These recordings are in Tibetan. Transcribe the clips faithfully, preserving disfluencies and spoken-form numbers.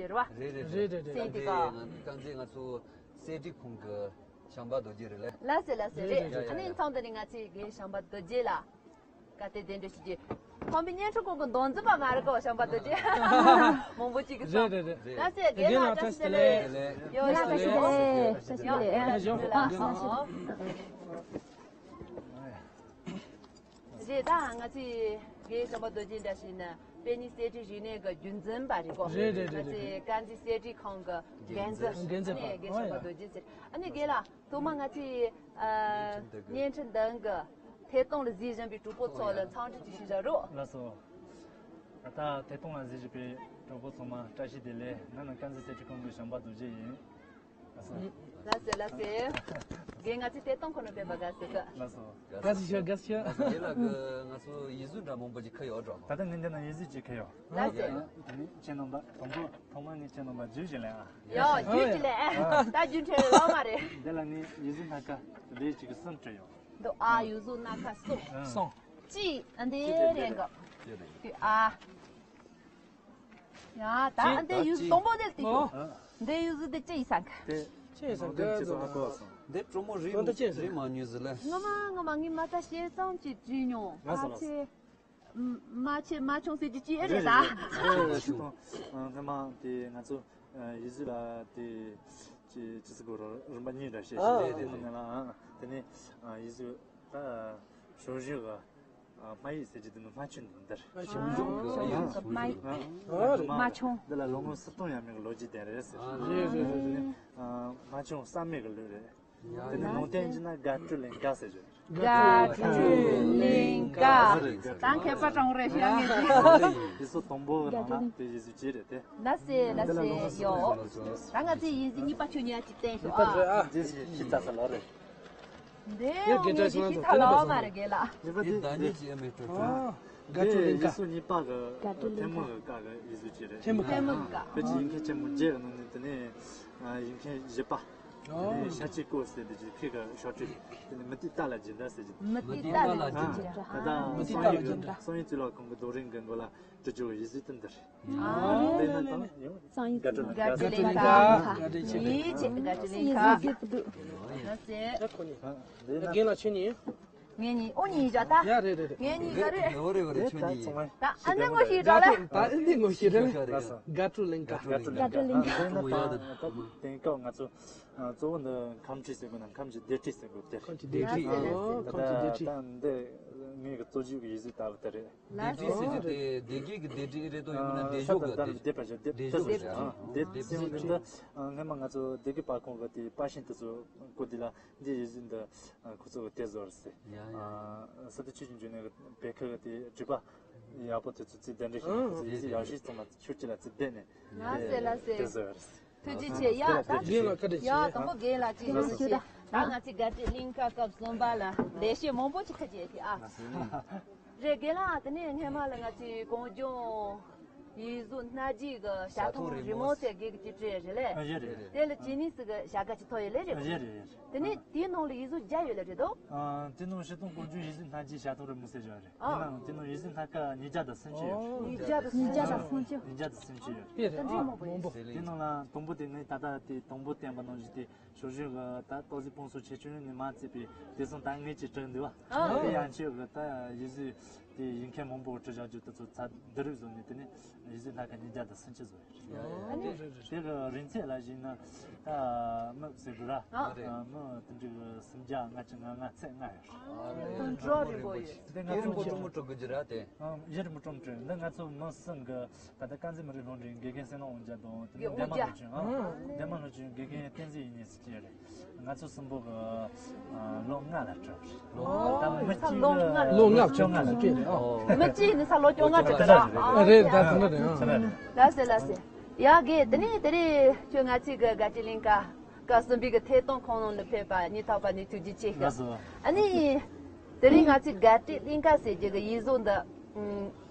ཡོད་རེད་བ། རེད་རེད་རེད། རེད་རེད་རེད། སེ་དེ་ཀ། ང་ཚོ་རྐང་རྩེད་ང་ཚོ་གསེར་ཁྲི་ཁོང་གི་བྱམས་པ་རྡོ་རྗེ་རེད་ལེ། ལགས་སེ་ལགས་སེ། རེད། ཡ་ཡ་ཨ་ནི་ཡ། མཚམས་འདི་ནས་ང་ཚོས་རྒན་བྱམས་པ་རྡོ་རྗེ་ལ་བཀའ་དྲིན་གདན་འདྲེན་ཞུ་རྒྱུ། ཁོང་པའི་བརྙན་འཕྲིན་ཁང་གི་མདོ་འཛིན་པ་མ་རེད་གོ། བྱམས་པ་རྡོ་རྗེ་མང་པོ་ཅིག་གིས་རེད་རེད་རེད། ལགས་སེ། རྒན་ལགས་བཀྲ་ཤིས་བདེ་ལེགས། ཡོ་ཡ་བཀྲ་ཤིས་བདེ་ལེགས། བཀྲ་ཤིས་བདེ་ལེགས། ཡ་ཡ་བཀྲ་ཤིས་བདེ་ལེགས། རེད། ད་ང་ཚོས་རྒན་བྱམས་པ་རྡོ་རྗེ་འདྲ་ཞིག་ན་དཔལ་ནི་གསེར་ཁྲིའི་རིག་གནས་ཀྱི་རྒྱུན་འཛིན་པ་རེད་གོ། རེད་རེད་རེད་ང་ཚོའི་རེད། དཀར་མཛེས་གསེར་ཁྲི་ཁང་གི་འགན་འཛིན། འགན་འཛིན་པ། ཨ་ནི་རྒན་བྱམས་པ་རྡོ་རྗེ་ཟེར། ཨ་ནི་རྒན་ལགས་ཐོག་མར་ང་ཚོས་ཨ་བརྙན་འཕྲིན་འདི་གི་ཐད་གཏོང་ལ་གཟིགས་བཞིན་པའི་གྲོགས་པོ་ཚོ་ལ་འཚམས་འདྲི་ཅིག་ཞུ་བཞག་རོགས། ལགས་སོ། ད་ལྟ་ཐད་གཏོང་ལ་གཟིགས་བཞིན་པའི་གྲོགས་པོ་ཚང་མ་བཀྲ་ཤིས་བདེ་ལེགས། ང་ནི་དཀར་མཛེས་གསེར་ཁྲི་ཁང་གི་བྱམས་པ་རྡོ་རྗེ་ཡིན། ལགས་སོ། ལགས་སེ་ལགས་སེ། རྒན་ང་ཚོའི་ཐད་གཏོང་ཁོ་ན་ཕེབས་པ་དགའ་བསུ་ཞུ། ལགས་སོ། དགའ་བསུ་ཞུ། དགའ་བསུ་ཞུ། རྒན་ལགས་ཀྱིས་ང་ཚོ་ཡིག་གཟུགས་འདྲ་མང་པོ་ཅིག་ཁྱེར་ཡོད་འགྲོ། ད་ལྟ་ངས་འདི་ན་ཡིག་གཟུགས་ཅིག་ཁྱེར་ཡོད། ལགས་སེ། ཨ་ནི་ཁྱེད་རྣམ་པ་དང་པོ་ཐོག་མར་ངས་ཁྱེད་རྣམ་པ་རྒྱུས་ཞིག་ལེན་ཨ། ཡ་རྒྱུས་ཅིག་ལེན། ད་རྒྱུས་འཕྲད་ལོ་མ་རེད། འདི་ལ་ངས་ཡིག་གཟུགས་སྣ་ཁ་རེ་གཅིག་གསུམ་བྲིས་ཡོད། འདི་ཨ་ཡིག་གཟུགས་སྣ་ཁ་གསུམ། གསུམ། གཅིག་ཨ་འདི་རེད་ག་དེ་ཨ། ཡ་ད་ཨ་འདི་ཡིག་གཟུགས་དང་པོ་དེ་དེ། ཨོ། འདི་ཡིག་གཟུགས་དེ་ཅི་ཡིན་ས་ག་དེ་ཅི་ཡིན་ས་ག་ཅི་ཡིན་ས་ག་འདི་གྲོགས་མོ་རིག་ཨོ་འདི་ཅི་ཡིན་ས་རིག་མ་མྱོང་ཟེར་ལེ། ངོ་མ་ངོ་མ་ངས་མ་ད་ཤེས་ཙང་ཅིག་བྲིས་མྱོང་། ལགས་སོ་ལགས་སོ། ཕལ་ཆེར་མ་ཆེ་མ་ཆུང་ཟེར་གྱི་ཅི་ཨེ་རེད་ད། རེད་རེད། ཨ་ནི་ང་ཚོ་ཨ་སྔ་མ་དེ་ང་ཚོ་ཨ་ཡིག་གཟུགས་ལ་དེ་ཅི་ཅི་ཟེར་དགོས་རེད། རིམ་པ་གཉིས་འདྲ་བཤད་ཨ་བྱས་རེད་རེད། དེ་ནས་ལ་ཨ་དེ་ནས་ཨ་ཡིག་གཟུགས་ད་ཞོགས་ཞོགས་གི་ཨ་སྨྲ་ཡིག་ཟེར་གྱི་དེ་ནི་སྨྲ་ཆུང་འདི་འདིར། ཨ་ཞོགས་ཞོགས་གི་ཨ་ཡིག་གཟུགས་སྨྲ་ཡིག་ཨ་སྨྲ་ཆུང་། འདི་ལ་ལོ་ངོ་སུམ་སྟོང་ཡས་མས་གི་ལོ་རྒྱུས་ལྡན་རེད་ཟེར། ཨ་རེད་རེད་རེད། དེ་ནས་ཨ་སྨྲ་ཆུང་གསར་མའི་གི་ལུགས་རེད། དེ་ནས་ལུང་བསྟན་བྱས་ན་དགའ་སྤྲོའི་གླིང་ག་ཟེར་རྒྱུ་རེད། དགའ་སྤྲོའི་གླིང་ག། ད་མཁས་པ་གྲངས་རེ་ཞིག་ཡང་ངེས་ཅན། ཡིག་གཟུགས་དང་པོ་གི་ནང་ན་དེ་ཡིག་གཟུགས་ཅིག་རེད་དེ། ལགས་སེ་ལགས་སེ་ཡོ། ད་ང་ཚོས་ཡིག་གཟུགས་གཉིས་པ་ཁྱོད་གཉིས་ཀྱིས་བསྟན་ཤོག་ཨ། འདི་ཞིག་ཤི་ཚ་ས་ལོ་རེད། འདི་ངས་ཀྱི་ཁྲ་ཤི་ཚ་ལོ་མ་རེད་རྒན་ལགས། འདི་ཟླ་ཉིན་གྱི་ཨ་མའི་སྤྲོ་སྤྲོ། དགའ་སྤྲོའི་གླིང་ག། ཡིག་གཟུགས་གཉིས་པ་གི་ཐལ་མོ་གི་ཀ་གི་ཡིག་གཟུགས་ཅིག་རེད། ཐལ་མོ་ཀ། ཐལ་མོ་ཀ། བོད་ཀྱི་ཡིག་མཁན་ཆེན་མོ་བརྒྱད་ཀྱི་ནང་ནས་དེ་ནས་ཡིག་མཁན་བཞི་པ། དེ་ནས་ཤཱཀྱའི་སྐོར་ཟེར་འདི་ཅིག་ཕ་གི་ཤོག་དྲིལ། དེ་ནས་མུ་ཏིག་རྟ་ལ་འཇིགས་འདྲ་ཟེར་གྱི། མུ་ཏིག་རྟ་ལ་འཇིགས་འདྲ། ད་ལྟ་མུ་ཏིག་རྟ་ལ་འཇིགས་འདྲ། སང་ཡུལ་གཙུག་ལག་ཁང་གི་རྡོ་རིང་གི་མགོ་ལ་བྲིས་རྒྱུ་ཡིག་གཟུགས་དེ་འདི་རེད། ཨ། དེ་ནས་དང་ཡང་དགའ་སྤྲོ་གླིང་ག། དགའ་སྤྲོ་གླིང་ག། ཡིད་ཆེས་དགའ་སྤྲོ་གླིང་ག། ལགས་སེ། རྒན་ལགས་ཁྱེད་གཉིས། ངེད་གཉིས་ཨོ་གཉིས་བཞག་ད། ཡ་རེད་རེད་རེད། ངེད་གཉིས་ག་རེ། རེད་རེད་རེད། ཁྱོད་གཉིས། ད་ཨ་ནི་ངོ་ཤེས་འགྲོ་ལ། ད་ཨ་ནི་ངོ་ཤེས་རེད། དགའ་སྤྲོའི་གླིང་ག། དགའ་སྤྲོའི་གླིང་ག། དེང་སྐབས་ང་ཚོ་གཙོ་བོ་འདི་ཁམས་ཁྲི་ཟེར་དགོས་ན་ཁམས་ཀྱི་སྡེ་ཁྲི་ཟེར་དགོས་དེ། ཁམས་ཀྱི་སྡེ་ཁྲི། ཨོ་ཁམས་ཀྱི་སྡེ་ཁྲི། ད་ད་འདི་ངའི་གི་གཙོ་རྒྱུ་གི་ཡིག་གཟུགས་ལྟ་བུ་དེ་རེད། སྡེ་ཁྲི་ཟེར་རྒྱུ་དེ་སྡེ་དགེ་གི་སྡེ་ཁྲི་རེད་དོ། ཡིན་ན་སྡེ་ཤོག་གི་སྡེ། སྡེ་པ་ཞིག་སྡེ་སྡེ་ཤོག་ཟེར། སྡེ་ཁྲི་འདི་སྔོན་མ་ང་ཚོ་སྡེ་དགེ་པར་ཁང་གི་དེ་པར་ཤིང་དེ་ཚོ་བརྐོས་དུས་ལ། འདི་ཡིག་གཟུགས་འདི་ཁོ་ཚོ་གི་དེབ་བཟོ་རེད་ཟེར། ཡ་ཡ། ས་དེ་ཆུ་ཆུ་འཇུ་ནས་བེ་ཁ་གི་དེ་བྲིས་པ་ཡག་པོ་དེ་ཚོ་རྩིས་ལྡན་འདྲ་ཞིག་ཁོ་ཚོ་ཡིག་གཟུགས་ཡག་ཤོས་ཚང་མ་ཆུ་ཆུ་ལ་རྩིས་ལྡན་ནས། ལགས་སེ་ལགས་སེ། དེབ་བཟོ་རེད། ཐུགས་རྗེ་ཆེ། ཡ་ད་རྒན་ལགས་བཀའ་དྲིན་ཆེ། ཡ་དང་པོ་རྒན་ལགས་ཅིག་ཡིན་ཞིག་ད་ང་ཚོའི་དགའ་སྤྲོའི་གླིང་ག་སྐབས་གསུམ་པ་ལ་ལེགས་བཤད་མང་པོ་ཅིག་ཁ་རྒྱས་ཏེ་ཨ། རེད་རྒན་ལགས། དེ་ནས་སྔས་མ་ལ་ང་ཚོའི་གངས་ལྗོངས་ཡིག་གཟུགས་སྣ་བརྒྱུད་ཀྱི་ཞལ་མཐོང་རི་མོ་ཟེར་གྱི་ཅིག་བྲིས་རེད་ལེ། ཨ་ཡོད་རེད་ཡོད་རེད། དེ་ལ་ཇི་ནི་སི་གི་བྱ་དགའ་ཅིག་ཐོབ་ཡོད་ལེ་རེད། ཨ་ཡོད་རེད་ཡོད་རེད། དེ་ནས་དེའི་ནང་ལ་ཡིག་གཟུགས་བརྒྱ་ཡོད་ལེ་རེད་དོ། ཨ་དེ་ནང་སྤྱིར་བཏང་གངས་ལྗོངས་ཡིག་གཟུགས་སྣ་བརྒྱུད་ཞལ་མཐོང་རི་མོ་ཟེར་བྱས་རེད། ཨ་ཡིན་ནའང་དེ་ནང་ཡིག་གཟུགས་སྣ་ཁ་ཉིས་བརྒྱ་དང་སུམ་ཅུ་ཡོད། ཉིས་བརྒྱ་དང་སུམ་ཅུ། ཉིས་བརྒྱ་དང་སུམ་ཅུ་ཡོད། དེ་རེད། ཨ་མང་པོ་ཡོད། དེ་ནང་ལ་དང་པོ་དེ་ངས་ད་ལྟ་དེ་དང་པོ་བསྟན་པ་ནང་བཞིན་དེ། ཞོགས་ཞོགས་གི་ད་ཏོག་ཙམ་སྤོང་སོ་ཆེ་ཆུང་ནས་མ་བརྩིས་པའི་དེ་སོང་ད་ངེད་ཀྱིས་བྲིས་འདུག་བ། ཨ། དེ་ཡང་ཆོས་གི་ད་ཡིག་གཟུགས་དེ་ཡིག་མཁན་མང་པོ་བྲིས་བཞག་རྒྱུ་དེ་ཚོ་ཚ་འདི་རིགས་བཟོས་ནས་དེ་ནས་ཡིག་གཟུགས་སྣ་ཁ་ཉིས་བརྒྱ་དང་སུམ་ཅུ་བཟོས་ཡོད། ཨ་ནི་དེ་གི་རིང་ཚད་ལ་གཞིགས་ན་ད་མི་ཟེར་དགོས་ར། ཨ། མི་དེ་འདྲའི་གི་སུམ་བརྒྱ་ལྔ་བཅུ་ང་ལྔ་ཚེག་ལྔ་ཡོད། ཨ་རེད། དོན་འགྲོ་རིང་པོ་ཡོད། དེ་ང་ཚོ་རིང་པོ་ཅུང་མོ་སྤྲོ་དགོས་རྒྱུ་ར་དེ། ཨ་ཡིག་རིང་པོ་སྤྲོ་མི་སྤྲོ། འདི་ང་ཚོ་མི་གསུམ་གི་ད་ལྟ་དཀར་མཛེས་མི་རིགས་སློབ་གྲྭའི་དགེ་རྒན་བསོད་ནམས་དབང་རྒྱལ་དང་དེ་ནས་འདན་མ་ལྷུན་ཆོས། ཨ། འདན་མ་ལྷུན་ཆོས་དགེ་རྒན་བསྟན་འཛིན་ཡིན་ནི་སི་ཅི་རེད། ང་ཚོ་གསུམ་པོ་གི་ཨ་ལོ་ལྔ་ལ་སྤྲད་པ་རེད། ད་མི་གཅིག་ལོ་ལྔ། ལོ་ལྔ་བཅོ་ལྔ་ལ་སྤྲད་རེད། ཨོ། མི་གཅིག་ནི་ས་ལོ་བཅོ་ལྔ་སྤྲད་པ་རེད། ཨ་རེད། ད་དེ་འདྲ་རེད། ཨ། ལགས་སེ་ལགས་སེ། ཡ་གི་དེ་ནས་དེ་རིང་ཁྱོད་ང་ཚོའི་གི་དགའ་སྤྲོའི་གླིང་ག་སྐབས་གསུམ་པའི་གི་ཐད་གཏོང་ཁང་ནང་ལ་ཕེབས་པ་སྙིང་ཐག་པ་ནས་ཐུགས་རྗེ་ཆེ་ཞུ། ལགས་སོ། ཨ་ནི། དེ་རིང་ང་ཚོའི་དགའ་སྤྲོའི་གླིང་ག་ཟེར་རྒྱུ་གི་ཡིག་གཟུགས་འདི།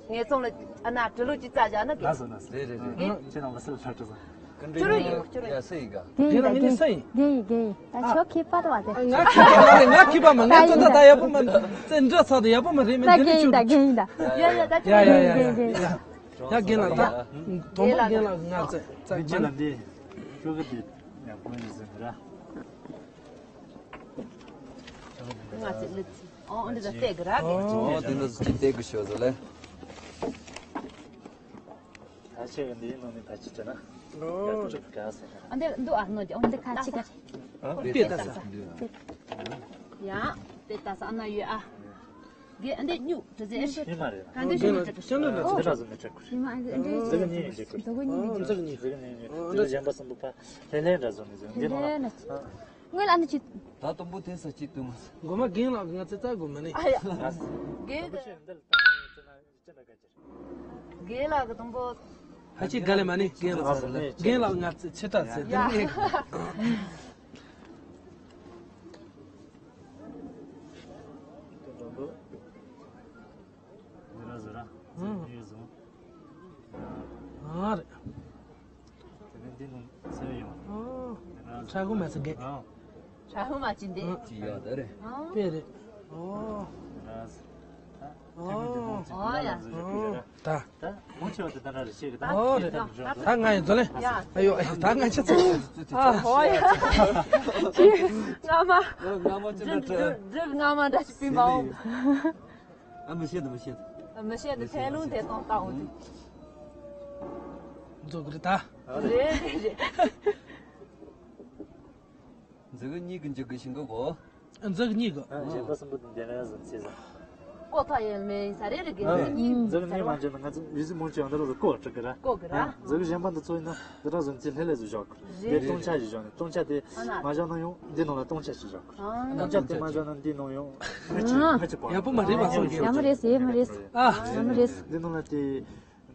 ངེད་ཚང་ལ་ཨ་ན་བྲི་ལུགས་ཅིག་བཙལ་བཞག་ན་གི། ལགས་སོ་ལགས་སོ། རེད་རེད་རེད། ཨ། ཁྱེད་རང་བ་སི་ལ་ཁྲ་ཁྲ་ཟ། ཀུན་ཁྱོད་རང་ཡིན། ཡ་སུ་ཡིན་ག། རྒན་ཡིན་ད། རྒན་ཡིན་ད། རྒན་ཡིན་རྒན་ཡིན། ད་ཁྱོད་ཁྱད་པར་བ་དེ། ང་ཁྱད་པར་མ་རེད། ང་ཁྱད་པར་མ་རེད། ང་ད་ད་ད་ཡག་པོ་མ་རེད། ད་ཡག་པོ་མ་རེད། མིན་ད་རྒན་ཡིན་ད། རྒན་ཡིན་ད། ཡ་ཡ་ད་ཁྱོད་ཡ་ཡ་ཡ་ཡ། ཡ་རྒན་ལགས་ད། དང་པོ་རྒན་ལགས་ཀྱི་ངར་རྩེ་རྩེ་མི་ཅི་ལ་འདི། ཁྱོད་ཀྱི་འདི་ཡང་དཔོན་གྱི་ཟིན་ར། ང་ཚོས་ལི་ཚི་ཨོ་འདི་ལ་བལྟས་གི་ར་གི། ཨོ་དེ་འདྲ་ཅིག་བལྟས་གི་ཤོད་ཟེར་ལེ། ད་ཆེ་གི་འདིའི་ནང་ནས་ད་ཅི་བྱས་ན། ཡག་པོ་ཅིག་ག་ཟེར། ཨ་འདི་འདུག་ཨ་ནོ་ཨོ་འདི་ཁ་ཅིག་ག་པེ་ཏ་ས། ཡ་པེ་ཏ་ས་ཨ་ན་ཡོད་ཨ། གེ་ཨ་འདི་སྨྱུག་དྲི་ཟེར་ཨེ་ཤེས། ཡིན་མ་རེད། ག་འདི་ཤེས་མ་ཅིག་ཤེས་ནོ་འདྲ་འདི་འདྲ་བཟོ་ནས་སྤྲད་དགོས་རེད། ཡིན་མ་ཨ་འདི་འདི་འདི་འདྲ་བཟོ་ནས་སྤྲད་དགོས་རེད། འདི་འདི་འདི་འདི་འདི་འདི་འདི་འདི་གཞན་པ་གསུམ་པོ་ཕ་ལྷན་ལྷན་འདྲ་བཟོ་ནས་བཟོས་འདི་ནང་ལ། སྔོན་ལ་ཨ་ནི་ཅི། ད་དུམ་བུ་དེ་ས་གཅིག་ཏུ་མ། མགོ་མ་རྒན་ལགས་ང་ཚོ་རྩ་དགོས་མ་ནི། ཨ་ཡ། རྒན་གི། རྒན་ལགས་ཀྱི་དུམ་བུ། ཧ་ཅི་ག་ལེ་མ་ནི་རྒན་ལགས་ཚོ་རྒན་ལགས་ང་ཚོ་ཆེ་དྲགས་ཟེར་དེ་ནི། ཡ། ཟེར་ར་ཟེར་ར། ཟེར་ཡོད་ཟེར། ཨ་རེད། དེ་ནས་འདི་ནང་ཟེར་ཡོང་། ཨོ། ཁྲ་ཁུ་མ་ཟེར་གི། ཨོ། ཁྲ་ཁུ་མ་ཅི་འདི། ཅི་ཡོད་ད་རེད། ཨོ། དཔེ་རེད། ཨོ། ཨོ་ཡ། ད། ད་མོ་ཆེ་བ་དེ་ད་ར་རེ་ཤེས་གི་ད། ཨོ་རེད། ད་ང་ཡི་འཛོ་ལེ། ཨ་ཡོ་ད་ང་ཆེ་ཚོ། ཨ་ཧོ་ཡ། ཅི། ང་མ། ང་མ་ཅི་ད་ད། སྒྲིག་ང་མ་འདྲ་ཞིག་པིན་པའོ། ཨ་མི་ཤེས་ད་མི་ཤེས་ད། མི་ཤེས་ད་ཐལ་རླུང་དེ་གཏོང་ལྟ་འོ་དེ། འཛོ་གི་རེད་ད། རེད་རེད་རེད། འཛོ་གི་གཉིས་ཀྱི་འཇུག་གི་ཤིང་གི་གོ། འཛོ་གི་གཉིས་གི། ཨ་གཞན་པ་གསུམ་པོ་དེ་འདྲ་ཟིན་ཚེ་ཟ། ཀོ་ཐ་ཡེལ་མེ་ས་རེ་རེ་གི་འཛོ་གི་གཉིས་མ་འཇོག་ན་ང་ཚོ་ཡུལ་སྲིད་མོ་ཆེ་འདི་རོ་ཀོ་ཀྲི་གི་ར། ཀོ་གི་ར། འཛོ་གི་གཞན་པ་འདི་ཚོ་ཡིན་ན་འདི་ར་ཟིན་ཚེ་ལྷེ་ལེ་ཟུ་ཞོག་གི། དེ་སྟོང་ཆ་ཞིག་བཞག་ནས་སྟོང་ཆ་དེ་མ་བཞག་ན་ཡང་འདི་ནང་ལ་སྟོང་ཆ་ཞིག་བཞག་གི། སྟོང་ཆ་དེ་མ་བཞག་ན་འདི་ནང་ཡང་མི་གཅིག་མི་གཅིག་པ། ཡག་པོ་མ་རེད་པ་སོང་གི། ཡག་མ་རེད་ཟེར་མ་རེད། ཨ། ཡག་མ་རེད། འདི་ནང་ལ་དེ་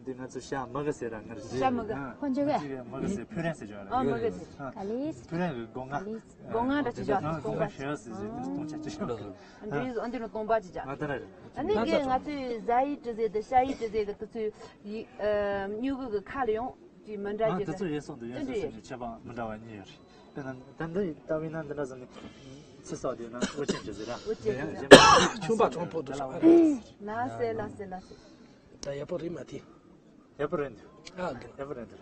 འདི་ང་ཚོ་ཤ་མི་གི་ཟེར་ར་ང་རེད། ཤ་མི་གི་ཁོ་འཇོག་གི། མི་གཅིག་མི་གི་ཟེར་ཕུ་རན་ཟེར་བྱ་ར། ཨ་མི་གི་ཟེར། ག་ལེ། ཕུ་རན་གི་སྒོ་ང་། སྒོ་ང་འདྲ་ཅིག་བཞག་སྒོ་ང་ཤ་ཟེར་ཟེར་དེ་སྟོང་ཆ་ཅིག་བཞག་གི། འདི་འདི་ནང་སྟོང་པ་ཅིག་བཞག་ང་ད་ར་རེད། ཨ་ནི་གི་ང་ཚོས་ཟ་ཡི་ཏྲི་ཟེར་དེ་ཤ་ཡི་ཏྲི་ཟེར་གི་དེ་ཚོའི་ཡི་ཨ་སྨྱུ་གུ་གི་ཁ་ལ་ཡོང་། ཅིག་མི་འདྲ་ཨ་རྒྱུ་དེ་ཚོ་ཡོད་སོང་དུ་ཡོད་སོང་སེམས་ཀྱི་ཁྱད་པར་མི་འདྲ་བ་གཉིས་ཡོད་རེད། དཔེར་ན་ད་འདི་ལྟ་བུ་ཡིན་ན་འདི་འདྲ་ཟེར་ནས་ཚེ་སྲོག་དེ་ན་དབུ་ཅན་གྱི་ཟེར་ར། དབུ་ཅན་གྱི་ཟེར། ཆུང་པ་གྲོང་པོ་དུ་ལ་ཟེར་ལ་ཟེར་ལ་ཟེར། ད་ཡག་པོ་རེད་མ་དེ། ཡག་པོ་རེད་འདུག་ཨ་གི། ཡག་པོ་རེད་འདུག་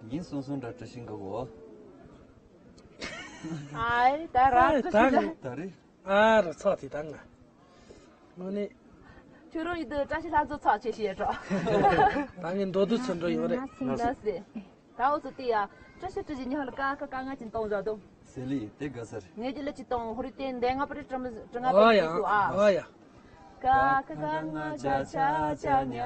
ཉིན་སོང་སོང་འདྲ་བཀྲ་ཤིས་འགའ་བོ། ཨའི་ད་ར་ད་རེད། ཨ་ར་ཚོགས་དེ་ད་ང་། དངོས་གནས། ཁྱོད་རང་ཡིད་དུ་བཀྲ་ཤིས་ལྷ་མཚོ་ཚོགས་ཆེ་ཤེས་འགྲོ། ད་ངས་མདོར་བསྡུས་ཚུར་འགྲོ་ཡོང་རེད། ལ་སེ། ད་འོ་ཚོ་དེ་ཡ། བཀྲ་ཤིས་བཀྲ་ཤིས་ཉི་ཧ་ལ་ཀ་ཁ་ཀ་ང་ཅིན་གཏོང་བཞག་དོ། སེ་ལི་དེ་དགའ་ས་རེད། ངས་ཀྱི་ལ་ཅི་གཏོང་ཧོ་རི་དེ་འདས་ང་པ་རི་ཀྲ་མི་ཀྲ་ང་པ་ཨ་ཡ། རི་ཏུ་ཨ། ཨ་ཡ། ཀ་ཁ་ག་ང་ཅ་ཆ་ཅ་ཉ།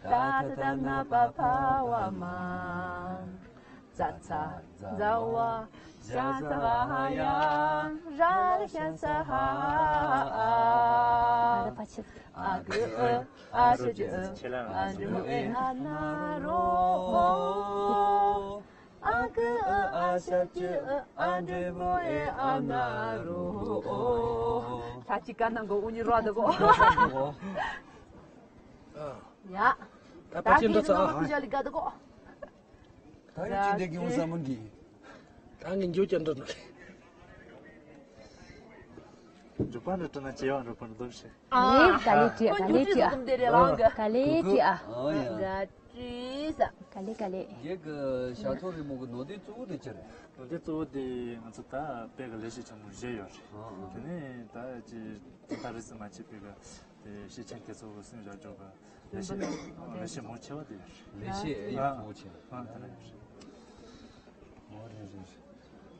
ད་ད་ད་ན་པ་ཕ་བ་མ། ཙ་ཚ་ཛ་ཝ་ཤ་ཚ་བ་ཧ་ཡ། ར་ར་ཤ་ཚ་ཧ་ཨ། ཨ་གི་ཨ་ཨ་ཤ་ཅི་ཨ། ཨ་འབྲི་མོ་ཨེ་ཨ་ན་རོ། ཨ་གི་ཨ་ཨ་ཤ་ཅི་ཨ། ཨ་འབྲི་མོ་ཨེ་ཨ་ན་རོ། ད་ཅི་ཀ་ནང་གོ་ཨུ་ཉི་རོ་དགོ། ཡ། ད་ད་པ་ཅི་འདི་ཚ་ཨ། ད་ཡི་ཅི་འདི་གི་འུ་ས་མང་གི། ད་ངས་འཇུ་ཅན་འདི་ནི། འཇུ་པ་འདི་ཏྲ་ན་ཅེ་ཡོ་འདི་པ་འདི་ཤེ། ཨ་ལེ་ག་ལེ་ཅི་ཨ་ག་ལེ་ཅི་ཨ། ག་ལེ་ཅི་ཨ། ག་ཅི་ས། ག་ལེ་ག་ལེ། ངེད་ཀྱི་ཞག་ཐོག་རི་མོ་གི་ནོར་འདི་གཙོ་བོ་དེ་ཅི་རེད། ནོར་འདི་གཙོ་བོ་དེ་ང་ཚོ་ད་དཔེ་གི་ལས་གཞི་ཆེན་མོ་བཞི་ཡོད་རེད། དེ་ནས་ད་ཅི་ད་རིས་སུ་མ་ཆད་པའི་གི་དེ་ཤེས་ཆེན་དེ་ཚོ་གི་སུན་བཞག་འཇོག་གི་ལས་གཞི་ལས་གཞི་མང་ཆེ་བ་དེ་ཡོད་རེད། ལས་གཞི་ཨེ་ཡོད་མང་ཆེ་བ། ཨ་ཨ་དེ་ལ་ཡོད་རེད། འོ་རེད་རེད་རེད།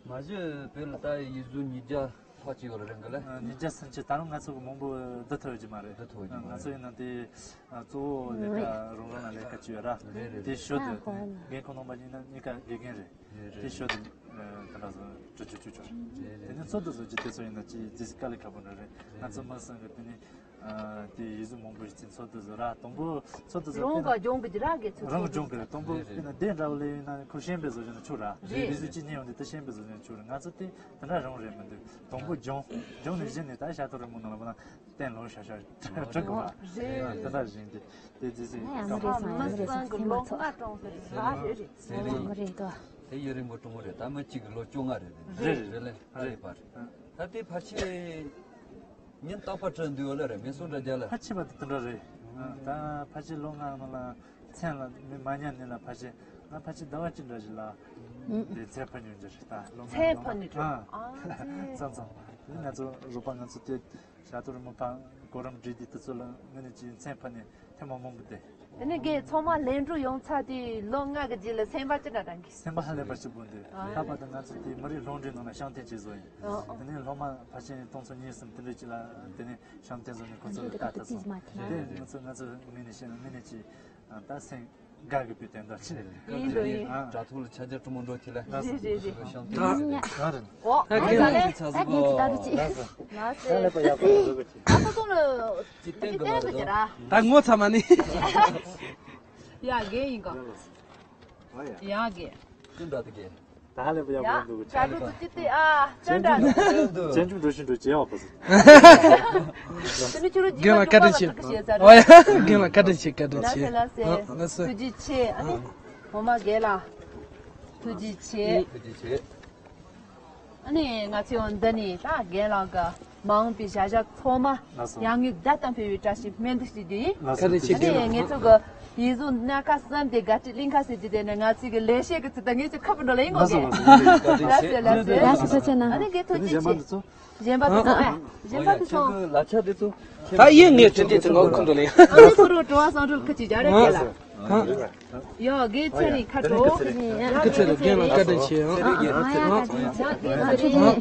མ་གཞི་བོད་ལ་ད་ཡིག་གཟུགས་ཉིས་བརྒྱ་ལྷག་ཅིག་ཡོད་རེད་འགའ་ལ། ཉིས་བརྒྱ་སུམ་ཅུ། ད་རུང་ང་ཚོ་གི་མང་པོ་བསྡུ་ཐུབ་ཀྱི་མ་རེད། བསྡུ་ཐུབ་ཀྱི་མ་རེད། ང་ཚོ་ཡིན་ན་དེ་གཙོ་བོ་ལས་ཀ་རོགས་རམ་ལ་ལས་ཀ་བྱེད་ཡོད་ར། རེད་རེད། དེ་ཞོར་དུ་འགན་ཁུར་གནང་པ་ཡིན་ན་གཉིས་ཀ་དགེ་རྒན་རེད། རེད་རེད། དེ་ཞོར་དུ་ད་ལྟ་བཟོ་སྤྲོ་སྐྱིད་ཆུ་ཆུ་རེད། དེ་ནས་ཚོགས་འདུ་བཟོ་རྒྱུ་དེ་ཚོ་ཡིན་ན་ཅི་ཅི་དཀའ་ལས་ཁག་པོ་འདྲ་རེད། ང་ཚོ་མི་སང་གི་དེ་ནས་དེ་ཡིག་གཟུགས་མང་པོ་ཞིག་ཚོགས་འདུ་བཟོ་ར། དང་པོ་ཚོགས་འདུ་བཟོ་རང་ག་སྦྱོང་གི་ར་གི་ཚོགས་རང་ག་སྦྱོང་གི་རེད། དང་པོ་དེ་ན་དེ་འདྲ་བ་ལས་ཡིན་ན་ཁུར་ཤེས་པའི་བཟོ་བཞིན་ཆུ་ར་རེད། ཡིག་གཟུགས་ཅི་ཉན་ཡོང་དེ་དེ་ཤེས་པའི་བཟོ་བཞིན་ཆུ་རེད། ང་ཚོ་དེ་དེ་འདྲ་རང་རེད་མི་འདུག་དང་པོ་སྦྱོང་སྦྱོང་ནས་གཞི་ནས་ད་ཤ་ཐོ་རི་མོ་ནང་ལ་བ་ན། བསྟན་ལོ་ཤ་ཤ་ཁྲག་གོ་བ། རེད། དེ་འདྲ་བཞིན་དེ་དེ་རྗེས་སུ་ཡ་ཡ་ཀམ་པ་མི་སང་གི་ལོ་ལྔ་གྲོངས་ཟེར་རེད། རེད་དོ། དེ་ཡུན་རིང་པོ་གྲོངས་རེད། ད་མི་གཅིག་གི་ལོ་བཅོ་ལྔ་རེད། རེད་རེད་རེད་ལེ། རེད་པ་རེད། ད་དེ་ཕལ་ཆེར་ ཉིན་རྟག་པར་བྲིས་འདུག་ལ་རེད། མི་སུ་འདྲ་རྒྱ་ལ། ཕལ་ཆེ་བ་དེ་དེ་འདྲ་རེད། ད་ཕལ་ཆེར་ལོ་ལྔ་ནང་ལ་མཚན་ལ་མི་མ་ཉན་ནི་ལ་ཕལ་ཆེར་ང་ཕལ་ཆེར་ཟླ་བ་གཅིག་འདྲ་ཞིག་ལ་དེ་མཚན་ཕབ་ཉོ་རྒྱུ་རེད། ད་ལོ་ལྔ་མཚན་ནང་ཕབ་ནི་ཨ། ཙམ་ཙམ། དེ་ང་ཚོ་རོགས་པ་ང་ཚོ་དེ་ཞྭ་ཐོག་རི་མོ་ཕབ་གོ་རིམ་བསྒྲིགས་དུས་དེ་ཚོ་ལ་དངོས་གནས་ཀྱི་མཚན་ཕབ་ནས་ཐེངས་མ་མང་པོ་བསྡད། དེ་ནས་རྒན་ཚང་མ་ལེན་གྲུ་ཡོང་ཚར་དུས་ལོ་ལྔ་གི་རྗེས་ལ་སེམས་པ་ཅི་འདྲ་དྲན་གི། སེམས་པ་ཧ་ལས་པ་ཞིག་དགོས་འདུག་ཨ། ལྷག་པར་དུ་ང་ཚོ་དེ་མི་རིགས་སློབ་འབྲིང་ནང་ལ་བཤམས་སྟོན་བྱེད་བཟོ་ཡིན། ཨ། དེ་ནས་སློབ་མ་ཕལ་ཆེར་སྟོང་ཚོ་གཉིས་གསུམ་དེ་འདྲ་ཅིག་ལ་དེ་ནས་བཤམས་སྟོན་བཟོ་ནས་ཁོ་ཚོ་ལ་ལྟ་ཐུབ་སོང་། དེ་ང་ཚོ་ང་ཚོ་དངོས་གནས་བཤད་ན་དངོས་གནས་ཀྱི་ད་སེམས་དགའ་གི་པའི་དོན་དག་ཆེ་རེད། ཡིན་འགྲོ་ཡིན། དྲ་ཐོག་ལ་ཆ་རྒྱ་གྲུ་མོ་འགྲོ་དེ་ལ། རེད་རེད་རེད། བཤམས་སྟོན་བྱེད་དེ། ཨོ། ད་རྒན་ལ་ད་རྒན་གྱི་ད་རུ་ཅི། ང་ཚོ་ད་ལེ་པ་ཡག་པོ་འདུག་གི། ཨ་ཁོ་ཚོ་ལ་ཅི་བསྟན་དགོས་མ་རེད་དོ། ད་ངོ་ཚ་མ་ནི། ཡ་རྒན་ཡིན་ག། ཡ་རྒན། ཅི་འདྲ་དེ་རྒན། ད་ཧ་ལས་པ་ཡག་པོ་འདུག་གི། ཡ་ད་རུ་ཅི་དེ་ཨ་ཅི་འདྲ། ཅན་ཅུང་འགྲོ་བཞིན་འགྲོ་བྱེད་ཡག་པོ་ཟེར། དེ་ནི་ཁྱོད་རང་རྒན་ལ་བཀའ་དྲིན་ཆེ། ཨོ་ཡ་རྒན་ལ་བཀའ་དྲིན་ཆེ། བཀའ་དྲིན་ཆེ། ལགས་སེ་ལགས་སེ། ཨ་ལགས་སེ། ཐུགས་རྗེ་ཆེ། ཨ་ནི་ངོ་མ་རྒན་ལ་ཐུགས་རྗེ་ཆེ། ཐུགས་རྗེ་ཆེ། ཨ་ནི་ང་ཚོས་འདི་ནས་ད་རྒན་ལགས་ཀྱི་མ་འོངས་པའི་བྱ་གཞག་ཚང་མ་ལགས་སོ། ཡར་ངོའི་ཟླ་ལྟར་འཕེལ་བའི་བཀྲ་ཤིས་སྨོན་འདུན་ཞུ་རྒྱུ་ཡིན། ལགས་སོ། བཀའ་དྲིན་ཆེ། ཨ་ནི་ངེད་ཚོ་གི་ཡིག་གཟུགས་སྣ་ཁ་གསུམ་དེ་དགའ་སྤྲོའི་གླིང་ཁ་ཟེར་རྒྱུ་དེ་ནི་ང་ཚོའི་གི་ལས་བྱེད་ཀྱི་ཚུལ་དུ་ངེད་ཚོས་ཁ་བུ་འགྲོ་ལ་ཡིན་གོ། ལགས་སོ་གི། ལགས་སོ་ལགས་སོ། ལགས་སོ་ལགས་སོ། ཐུགས་རྗེ་ཆེ་གནང་། ཨ་ནི་རྒན་ཐུགས་རྗེ་ཆེ། གཞན་པ་དེ་ཚོ་ཨ། གཞན་པ་དེ་ཚོ། ལ་ཆ་དེ་ཚོ། ད་ཡིན་ངས་དྲིན་དྲན་དེ་ངོ་ཁུངས་འགྲོ་ལ་ཡིན། ཨ་ནི་ཁོ་རང་དྲི་བ་གསང་གྲོས་ཁ་ཅིག་རྒྱག་རེ་རྒན་ལ། ཡ་རྒན་ཚེ་རིང་ཁ་དྲོ། སྐུ་ཚེ་རིང་རྒན་ལ་བཀའ་དྲིན་ཆེ་ཨང་། ཡ་རྒན་ཚེ་རིང་།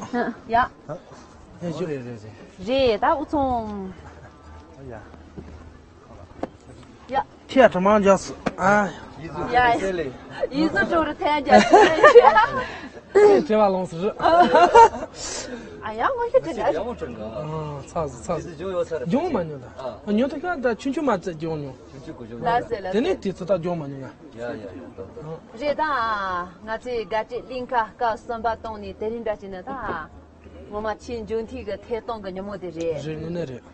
ཡ། རེད་རེད་རེད། རེད་ད་འུ་ཚང་། ཡ། ཡ། ཁྱེད་ཐ་མང་རྒྱག་སོ། ཨ། ཡ། ཡིག་གཟུགས་སྤྲོ་རུ་ཐན་རྒྱག་སོ། དྲི་བ་ལོངས་སུ་རུ། ཨ་ཡ་ངོ་ཤེས་དྲན་ག། ཡག་པོ་དྲན་ག། ཨ་ཚ་སོ་ཚ་སོ། ཡིག་གཟུགས་སྦྱོང་ཡོད་ས་རེད། སྦྱོང་མ་མྱོང་ད། ཨ། ཉོ་ཐུབ་ཀྱང་ད་ཆུང་ཆུང་མ་ཚད་སྦྱོང་མྱོང་། ཆུང་ཆུང་གོ་སྦྱོང་། ལགས་སེ་ལགས་སེ། དེ་ནས་དེ་ཚོ་ད་སྦྱོང་མ་མྱོང་ང་། ཡ་ཡ་ཡ་ད་ད། རེད་ད། ང་ཚོའི་དགའ་སྤྲོའི་གླིང་ཁ་སྐབས་གསུམ་པ་བཏང་ནས་དེ་རིང་འདྲ་བྱས་ན་ད། ངོ་མ་ཆེས་མཇུག་མཐའི་གི་ཐད་གཏོང་གི་ཉིན་མོ་དེ་རེད། རེད་དངོས་གནས་རེད།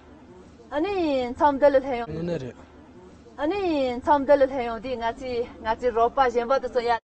ཨ་ནི་མཚམས་འདི་ལ་སླེབས་ཡོང་། དངོས་གནས་རེད། ཨ་ནི་མཚམས་འདི་ལ་སླེབས་ཡོང་དུས་ང་ཚོས་ང་ཚོའི་རོགས་པ་གཞན་པ་དེ་ཚོ་ཡ།